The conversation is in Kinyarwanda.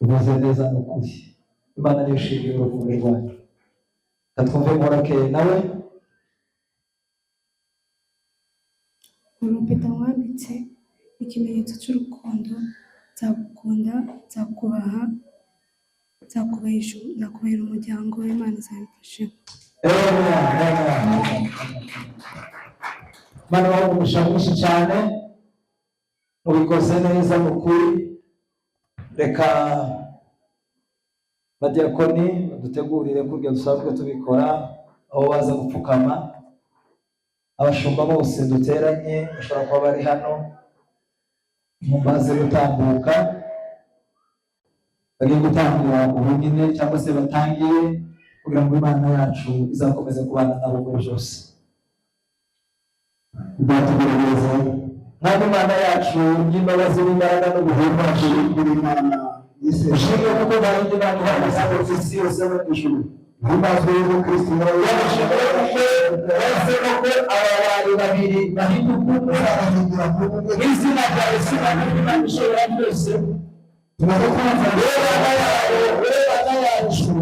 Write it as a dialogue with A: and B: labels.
A: Uvuze neza, ni ukuri. Imana niyo ishimwe urukundo rwayo. Reka twumve Muhorakeye nawe.
B: Urupeta nkwambitse, ikimenyetso cy'urukundo, nzagukunda, nzakubaha, nzakubahisha, nzakubahira umuryango, Imana izabimfashemo.
A: Amen, amen. Imana ibahe umugisha mwinshi cyane, mubikoze neza mu kuri. Reka badiyakoni badutegurire kurya dusanzwe tubikora, aho baza gupfukama. Abashumba bose duteranye bashobora kuba bari hano, baze gutambuka. Bagiye gutangira ubu nyine cyangwa se batangiye, kugira ngo Imana yacu izakomeze kubana nabo muri byose.
C: Bwatugerageza.
A: Mwami Imana yacu y'imbabazi n'imbaraga n'ubuhimbaje,
C: Buri Imana y'Isezerano,
A: ushimwe kuko nta yindi Mana ihagaze ku isi yose no mu ijuru.
C: Himbazwe Yezu Kristo.
A: Yabashimwe kuko wahisemo ko aba bantu babiri bahinduka umwe.
C: Uzabahindura nk'umwe.
A: Mu izina rya Yesu, Imana Imana ishobora byose.
C: Tumaze kumva.
A: Wowe Mana yabo, wowe Mana yacu.